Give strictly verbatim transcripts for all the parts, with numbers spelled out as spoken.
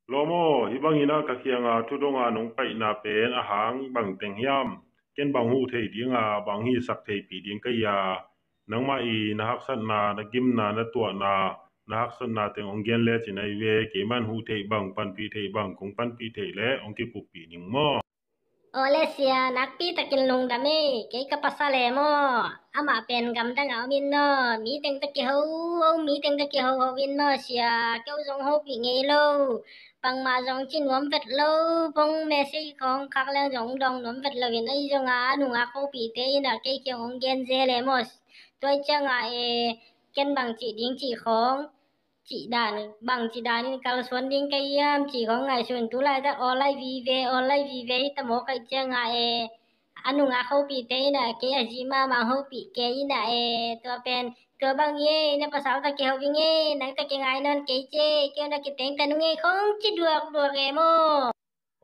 Lawm aw, hih bangin ah ka kiangah thu dong a nong paina pen a hang bang teng hiam? Ken bang huh thei ding a, bang hisak theipih ding ka hi a, nangmah i na haksatna, na gimna, na tuahna, na haksatna teng hong gen lecin ahi ve. Keiman huh theih bang, panpih theih bang kong panpih theih leh hong kikuppih ning maw? Aw le sia, nakpi takin lungdam ei. Kei ka pasal e maw, amah pen gamdang a om in maw, mi teng tawh kiho ho, mi teng tawh kiho ho in maw sia, kei zong hopih ngei lo. Bangmah zong ci nuam vet lo, phone message khawng khak leng zong dawng nuam vet lo in, ahi zongah a nungak hopihte in ah kei kiang hong gen zel e maw. Tua ciangah e, ken bang cih ding cih khawng, cih dan, bang cih danin kalsuan ding ka hiam cih khawng ngaihsun. Tu laitak aw lai vive, aw lai vive hi ta maw ka hih ciangah e, a nungak hopihte in ah kei a zi mahmah hopih kei in ah e. Tua pen, tua bang hi e, na pasal tawh kiho ving e, nang tawh kingai nawn kei ci e, kei na kiteng ta nung e khawng ci duakduak e maw.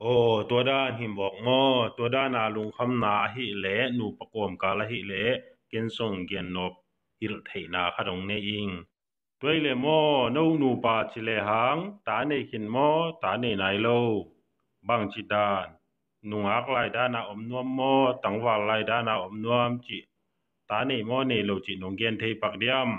Aw, tua dan hi mawk maw? Tua dan a lungkhamna ahih leh, nupa kawmkal ahih leh, ken zong gennop hilh theihna khat hong nei ing. Tua hi leh maw, no nupa ci lehang, ta nei khin maw, ta nei nai lo? Bang ci dan? Nungak lai dan a om nuam maw, tangval lai dan a om nuam cih, ta nei maw, nei lo cih nong gen thei pak diam?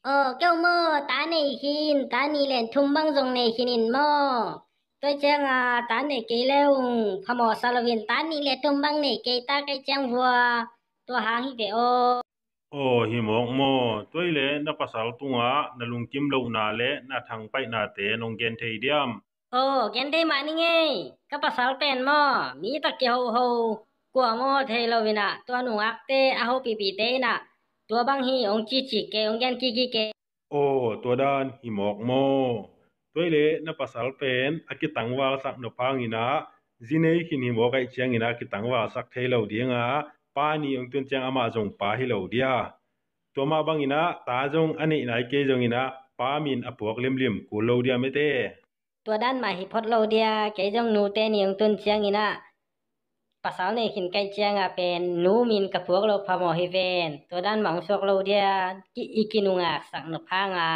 Aw, kei maw, ta nei khin, ta nih le thum bang zong nei khin in maw. Tua ciangah ta nei kei le ung phamawh sa lo in, ta nih le thum bang nei kei ta ka hih ciang vua, tua hang hi ve aw. Aw, hi mawk maw? Tua hi leh na pasal tungah na lungkim lohna le na thangpaihnate nong gen thei diam? Aw, gen thei mah ning ei. Ka pasal pen maw, mi tawh kiho ho, kua maw thei lo in ah, tua nungakte a hopihpihte in ah, tua bang hi hong cici kei, hong gen kiki kei. Aw, tua dan hi mawk maw? Tua hi leh na pasal pen a kitangvalsak nop hangin ah, zi nei khin hi mawk ahih ciangin ah kitangvalsak thei lo ding a, pa ni hong tun ciang amah zong pa hi lo dia. Tua mah bangin ah ta zong a neih nai kei zongin ah pa min a puak limlim kul lo dia mete. Tua dan mah hi phot lo dia, kei zong nute ni hong tun ciangin ah, pasal nei khin ka hih ciangah pen nu min ka puak lo phamawh hi ven. Tua dan mah hong suak lo dia, ki, i kinungaksak nop hang a.